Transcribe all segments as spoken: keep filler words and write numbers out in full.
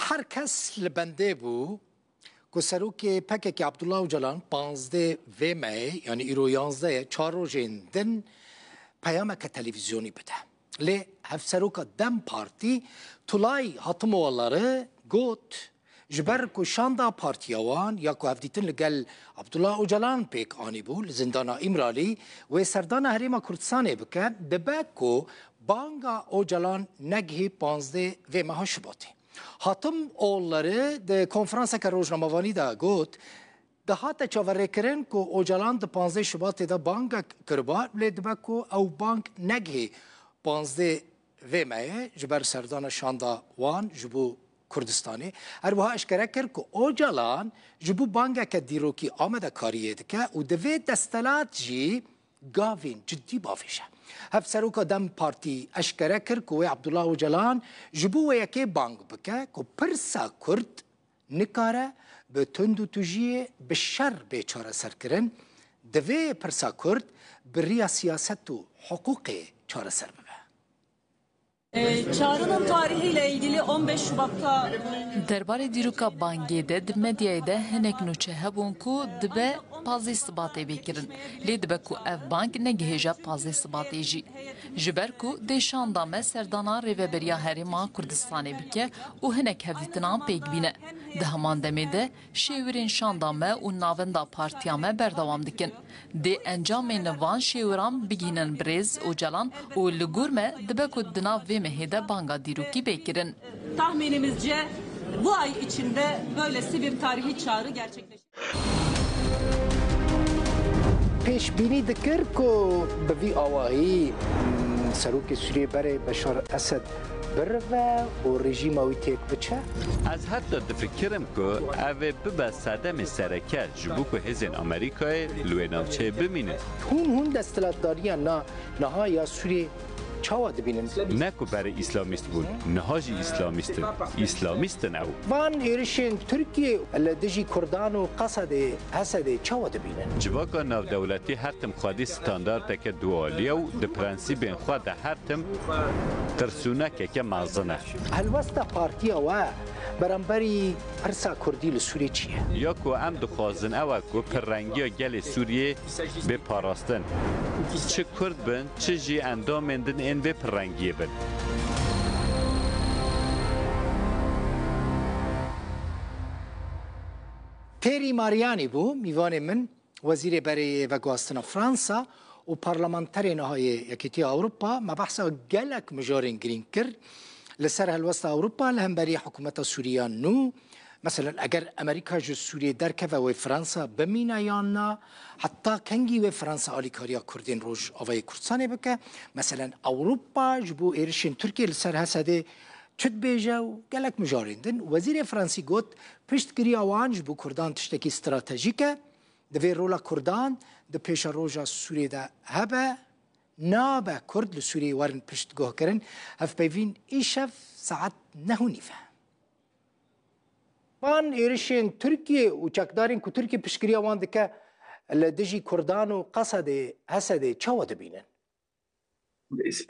Her kes li bendê bû ku serokê P K K Abdullah Ocalan panzdeh vê mehê, yanî îro yanzdeh ye, çar rojên din peyameke televîzyonî bide. Lê hevseroka DEM Partî Tulay Hatimoğulları got, ji ber ku şanda partiya wan ya ku hevdîtin li gel Abdullah Ocalan pêk anîbû li zindana Îmralî, wê serdana Herêma Kurdistanê bike, dibe ku banga Ocalan negihê panzdeh vê meha Şubatê. Hatim Oğulları di konferanseke rojnamevanî de got, dihate çaverêkirin ku Ocalan di panzdeh Şubatê de bangek kiriba, lê dibe ku ew bang negihê panzdeh vê mehê ji ber serdana şanda wan ji bo Kurdistanê. Her wiha eşkere kir ku Ocalan ji bo bangeke dîrokî amadekariyê dike û divê destelat jî gavên cidî bavêje. Hevseroka DEM Partî eşkere kir ku wê Abdullah Ocalan ji bo wê yekê bang bike ku pirsa Kurd nikare bi tundûtûjiyê, bi şer bê çareserkirin, divê pirsa Kurd bi riya siyaset û hiqûqê çareser bibe. Ee, Çağrı'nın tarihiyle ilgili on beş Şubat'ta Derbarê dîroka bangê de di medyayê de hinek nûçe hebûn ku dibe pazdeh Sibatê bê kirin. Lê dibe ku ev bang negihêje pazdeh Sibatê jî. Ji ber ku dê şanda me serdana Rêveberiya Herêma Kurdistanê bike û hinek hevdîtinan pêk bîne. Di heman demê de şêwirên şanda me û navenda partiya me berdewam dikin. Dê encamên van şêwiran bigihînin birêz Ocalan û li gor me dibe ku di nav vê mehê de banga dîrokî bê kirin. Tahminimizce bu ay içinde böylesi bir tarihi çağrı gerçekleşecek. Pêşbînî dikir ku bi vî awahî, mm, serokê Sûriyê berê Beşar Esed birive û rejîma wî têk biçe. Ez heta difikirim ku ev ê bibe sedemê sereke ji bo ku hêzên Amerîkayê li wê navçeyê bimînin. Hûn hûn desthilatdariya na niha ya Sûriyê çawa dibînin? Ne ku berê îslamîst bûn, niha jî îslamîst in. Îslamîst in ew. Van êrişên Tirkiyê li dijî Kurdan û Qesedê, Hesedê çawa dibînin? Civaka navdewletî her tim xwedî standarteke dualî ye û di prensîbên xwe de her tim tirsûnekeke mezin e. Helwesta partiya we beramberî pirsa Kurdî li Sûriyê çi ye? Ya ku em dixwazin ew e ku pirrengiya gelê Sûriyê bê parastin. Çi Kurd bin, çi jî endamên din ên vê pirrengiyê bin. Thierry Mariani bû mîvanê min, Wezîrê Berê yê Veguhastina Fransa û parlamenterê niha yê Yekîtiya Ewropa. Me behsa gelek mijarên girîng kir li ser helwesta Ewropa li hemberî hikûmeta Sûriya nû. Meselen, eger Amerîka ji Sûriyê derkeve, wê Fransa bimîne yan na? Heta kengî wê Fransa alîkariya Kurdên Rojavayê Kurdistanê bike? Meselen, Ewropa ji bo êrişên Tirkiyê li ser Hesedê çi dibêje û gelek mijarên din. Wezîrê Fransî got, piştgiriya wan ji bo Kurdan tiştekî stratejîk e. Divê rola Kurdan di pêşeroja Sûriyê de hebe. Nabe Kurd li Sûriyê werin piştguhkirin. Hevpeyvîn îşev saet neh û nîv e. Van êrişên Tirkiyê û çekdarên ku Tirkiye piştgiriya wan dike li dijî Kurdan û Qesedê, Hesedê çawa dibînin?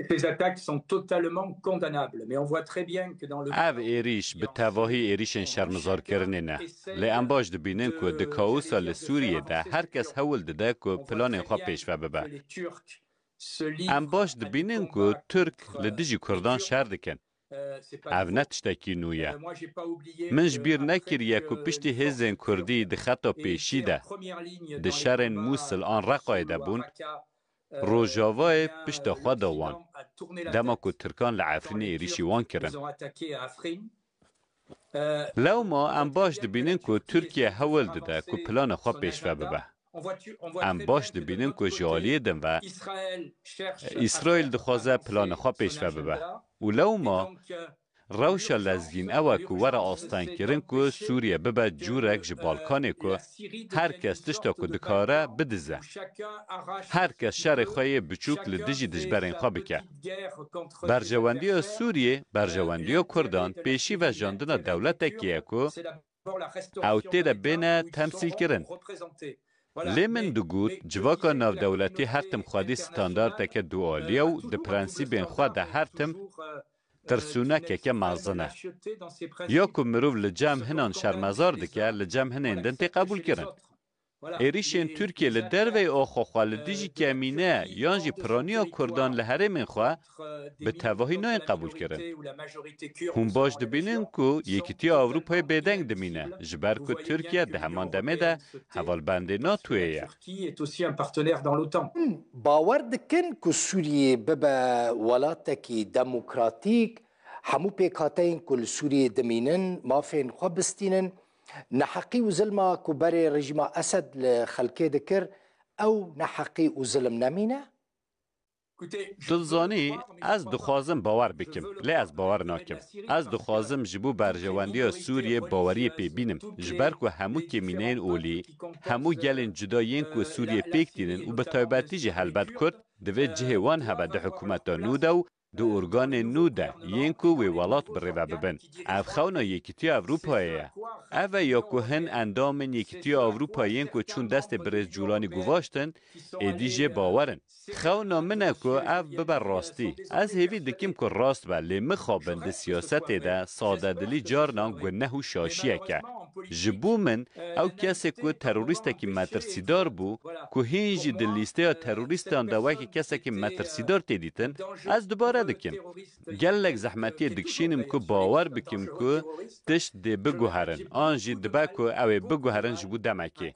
Ces attaques sont totalement condamnables, mais on voit très bien que dans le Ev êrîş bi tevahî êrîşên şermizarkirinê ne. Lê em baş dibînin ku di kaosa li Sûriyê de her kes hewl dide ku planên xwe pêşve bibe. Em baş dibînin ku Tirk li dijî Kurdan şer dikin. Ev ne tiştekî nû ye. Min ji bîr nekiriye ku piştî hêzên Kurdî di xeta pêşî de, di şerên Mûsil an Reqayê de bûn, Rojavayê pişta xwe da wan, dema ku Tirkan li Efrînê êrîşî wan kirin. Lewma em baş dibînin ku Tirkiye hewl dide ku plana xwe pêşve bibe. Em baş dibînin ku ji aliyê din ve Îsraîl dixwaze plana xwe pêşve bibe û lewma rewşa lezgîn ew e ku were astengkirin ku Sûriye bibe cûrek ji Balkanê ku her kes tişta ku dikare bidize. Her kes şerê xwe yê biçûk li dijî dijberên xwe bike. Berjewendiya Sûriyê, berjewendiya Kurdan pêşî vejandina dewletekê ye ku ew tê de bêne temsîlkirin. Lê min digot, civaka navdewletî her tim xwedî standarteke dualî ye û di prensîbên xwe de her tim tirsûnekeke mezin e. Ya ku mirov li cem hinan şermezar dike, li cem hinên din tê qebûlkirin. Êrîşên Tirkiye li derveyî oxoxa li dijî kemîne yan jî piraniya Kurdan li herêmên xwe bi tevahî nayên qebûlkirin. Hûn baş dibînin ku Yekîtiya Ewropayê bêdeng dimîne, ji ber ku Tirkiye di heman demê de hevalbendê NATOyê ye. Hûn bawer dikin ku Sûriyê bibe welatekî demokratîk, hemû pêkhateyên ku li Sûriyê dimînin, mafên xwe bistînin, neheqî û zilma ku berê rejîma Esed li xelkê dikir, ew neheqî û zilim nemîne? Tu dizanî, ez dixwazim bawer bikim, lê ez bawer nakim. Ez dixwazim ji bo berjewendiya Sûriyê baweriyê pê bînim, ji ber ku hemû kêmîneyên olî, hemû gelên cuda yên ku Sûriyê pêk tînin û bi taybetî jî helbet Kurd, divê cihê wan hebe di hikûmeta nû de û di organên nû de yên ku wê welat bi rê ve bibin. Ev xewna Yekîtiya Ewropayê ye. Ev e ya ku hin endamên Yekîtiya Ewropa yên ku çûn destê birêz Cûlanî guvaştin, êdî jê bawer in. Xewna min e ku ev bibe rastî. Ez hêvî dikim ku rast be, lê mixabin di siyasetê de sadedilî carnan guneh û şaşiyek e. Ji bo min, ew kesê ku terorîstekî metirsîdar bû, ku hîn jî di lîsteya terorîstan de wekî kesekî metirsîdar tê dîtin, ez dubare dikim. Gelek zehmetiyê dikişînim ku bawer bikim ku tişt dê biguherin, an jî dibe ku ew ê biguherin ji bo demekê.